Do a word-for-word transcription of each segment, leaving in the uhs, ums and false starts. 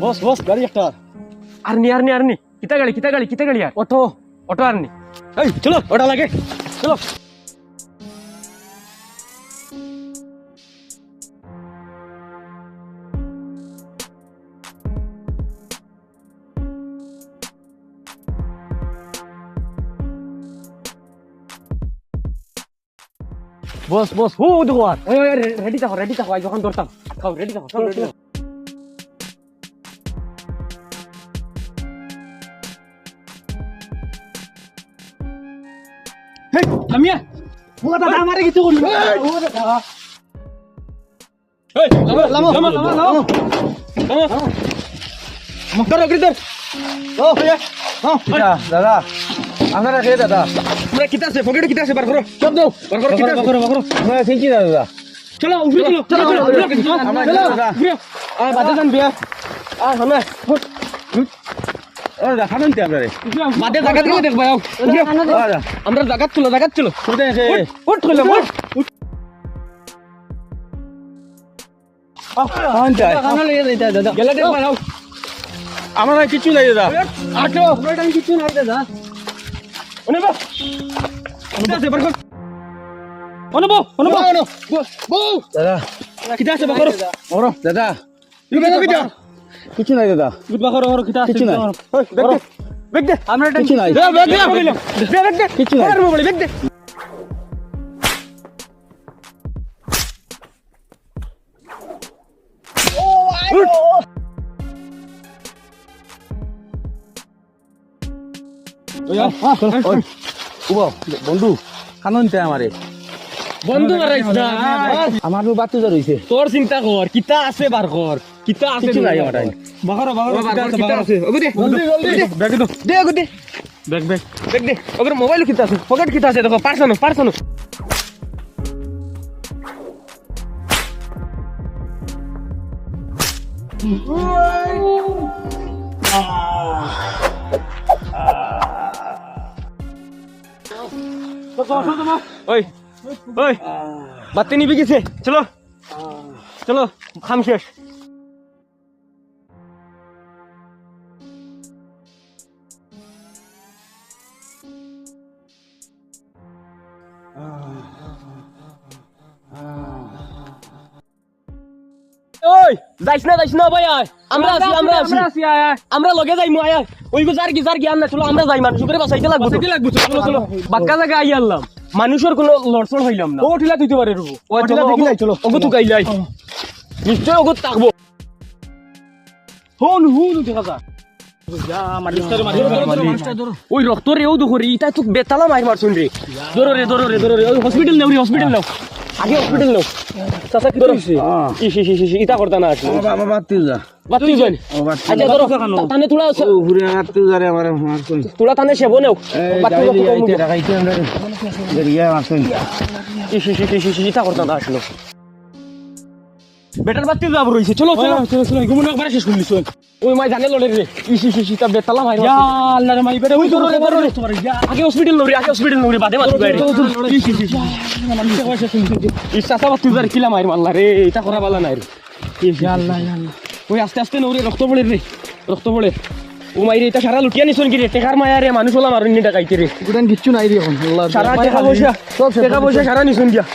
বস, বস, গাড়ি একটা। আরনি, আরনি, আরনি। কিতা গাড়ি, কিতা গাড়ি, কিতা গাড়ি আর? অটো। অটো আরনি। এই, চলো, অটো লাগে। চলো। বস, বস, হু, দেখো আর। ওই, ওই, ওই, রে-, রেডি থাকো, রেডি থাকো, আইজ অখান ধরতাম। আটকাও, রেডি থাকো, সব রেডি থাকো। হেই, থামিয়া। ও দাদা, আমারে কিছু করবি না। ও দাদা। এই, লামো, লামো, লামো, লামো, লামো। লামো। ধরো, ধরো। ও, ভাইয়া। ও, কিতা, দাদা? আপনারা কে, দাদা? তোমরা কিতা আছে? পকেটে কিতা আছে? বার করো। সব দাও। বার করো, কিতা আছে? বার করো, বার করো। আপনারা ঠিক কি, দাদা? চলো, উপরে চলো, চলো, চলো, চলো, চলো, চলো, আমরা চলো, দাদা। উপরে। আর বাদে যান বিয়া। আর হামলা। ও, দাদা, খাবেন তো আপনারে? বাদে জায়গা দিলে দেখবা, আও। উপরে। ও, দাদা। আমরা জায়গা তুলো, জায়গা তুলো। কোথায় আছে? উঠ, উঠ, কইলাম, উঠ, উঠ। আহ, আহ, যায়। দাদা, কানো লইয়া যাইতা, দাদা? গেলে দেখ, বাড়াও। আমার আর কিচ্ছু নাই, দাদা। আটো, আমার আর কিচ্ছু নাই, দাদা। অনে বা? কিতা আছে, বার কর। অনে বউ, অনে বউ। বউ, বউ। দাদা। কিতা আছে, বার কর। বড়, দাদা। কিতা আছে, বার কর। কিচ্ছু নাই, দাদা। কিতা বার কর, কিতা আছে, কিচ্ছু নাই। বার কর। ওই, ব্যাগ দে, ব্যাগ দে। আমরা এটা কিচ্ছু নাই। দে, ব্যাগ দে। দে, ব্যাগ দে। কিচ্ছু নাই। আমার মোবাইল, ব্যাগ দে। ওই, আ, আ, ওই, উবা, বন্ধু, কানো নিতে আমারে। বন্ধু মারাইস না। আমার বউ বাতি জ্বর হইছে। তোর চিন্তা কর, কিতা আছে বার কর, কিতা আছে কিচ্ছু নাই আমার। বাকরো, বাকরো, ও, বার কিতা কর, আছে, কিতা বাকরো। আছে? ওগো দে, জলদি, জলদি। ব্যাগ দে। দে, ওগো দে। Bag, bag. ব্যাগ দে। ওগর মোবাইল কিতা আছে? পকেট কিতা আছে? দেখো, পার্স আনো, পার্স আনো। ওই, ওই, বাতি নিবি গেছে। চলো, চলো, কাম শেষ। ওই, যাইস না, যাইস না ভাই, আয়। আমরা আছি, আমরা আছি। আমরা আছি, আয়, আয়। আমরা লগে যাইমু, আয়, আয়। ওই গো, যার কি, যার কি, আর না, চলো, আমরা যাই, মানুষ করে বাঁচাইতে লাগবো তো। বাঁচাইতে লাগবো তো, চলো, চলো। বাক্কা জায়গা আইয়া আনলাম। মানুষের কোনো লড়চড় হইলাম না। ও ঠিলা তুইতে পারে রুবো। ও, ও ঠিলা চলো, দেখি ওগো, নাই, চলো। ওগো তুকাইলাই। নিশ্চয় ওগো থাকবো। হুন, হুন, দেখা যা। ইয়া, মারি, মারি, মারি, মারি। ওই রক্ত রে, ও দেখো রে, ইটা তো বেতালা মাইর মারছইন রে। ধরো রে, ধরো রে, ধরো রে। ওই হসপিটাল নেও রে, হসপিটাল নেও। আগে হসপিটাল নেও। চাচা, কি ধরো। হইছে? ইস, ইস, ইস, ইস, ইটা করতা না আসলে। বাবা, বাবা, বাদ তুই যা। বাদ তুই যান। ও, বাদ তুই আচ্ছা, যা। ধরো। তা-, তানে তোরা ও, ঘুরে আর তুই যা রে, আমার মারছইন। তোরা তানে সেবো নেও। এই, বাদ তুই যাই, যা, যাই, তুই যাই, যাই, যাই, যাই, যাই, যাই, মারছইন। ইস, ইস, ইস, ইস, ইস, ইটা করতা না আসলে। বেটার বাদ তুই যাব রইছে। চলো, চলো। হ্যাঁ, চলো, চলো। ঘুমনো একবারে শেষ করে দিছো। ওই মাই জানে লড়ে রে। ইস, ইস, ইস, ইটা বেতালা মাইর ইয়া মারছে। আল্লাহ রে, মাই বেটা, ওই ওই ধরো রে, ধরো রে। ধরো রে। আগে হসপিটাল লও রে, আগে হসপিটাল লও রে, বাদে মারবি বাইরে। ইস, ইস, ইস, ইস। ইস, চাচা, বাদ তুই যার কিলা মাইর মারলা রে, ইটা করা বালা নাই রে। ইস, ইস, ইয়া আল্লাহ, ইয়া আল্লাহ। ওই আস্তে আস্তে নও রে, রক্ত পড়ে রে, রক্ত পড়ে। ও মাই রে, ইটা সারা লুটিয়া নিছইন কি রে, টেকার মায়া রে, মানুষ ওলা মারইন নি ডাকাইতে রে। গুটান কিচ্ছু নাই রে এখন, আল্লাহ। সারা টেকা পয়সা, সব শেষ টেকা পয়সা সারা নিছইন দিয়া।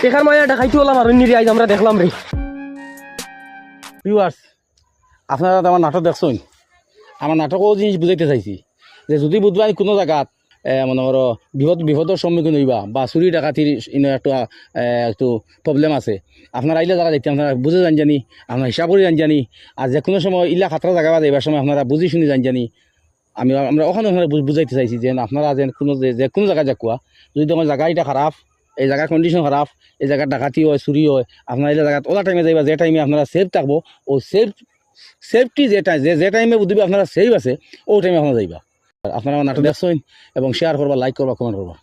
টেকার মায়া ডাকাইতে ওলা মারইন নি রে, আইজ আমরা দেখলাম রে। Viewers, আপনারা তো আমার নাটক দেখছইন, আমার নাটকও জিনিস বুঝাইতে চাইছি যে যদি বুধবার কোনো জায়গাত, এ, মনে করো বিপদ, বিপদর সম্মুখীন হইবা বা চুরি ডাকাতির ইনো একটু, এ, একটু problem আছে, আপনারা আইলে জায়গা দেখতে আপনারা বুঝে যান জানি, আপনারা হিসাব করে যান জানি, আর যে কোনো সময় ইলা খাতরা জায়গা বা যাইবার সময় আপনারা বুঝি শুনি যান জানি। আমি, আমরা ওখানে ওখানে বু-, বুঝাইতে চাইছি যে আপনারা যেন কোনো যে, যে কোনো জায়গায় যাকুয়া, যদি দেখেন জায়গা এটা খারাপ, এই জায়গার condition খারাপ, এই জায়গার ডাকাতি হয়, চুরি হয়, আপনারা এই জায়গাত ওলা টাইমে যাইবা, যে টাইমে আপনারা safe থাকবো, ও safe সেফটি যে টাইম, যে যে টাইমে বুঝবে আপনারা সেফ আছে, ওই টাইমে আপনারা যাইবা। আর আপনারা আমার নাটক দেখছইন এবং শেয়ার করবা, লাইক করবা, কমেন্ট করবা।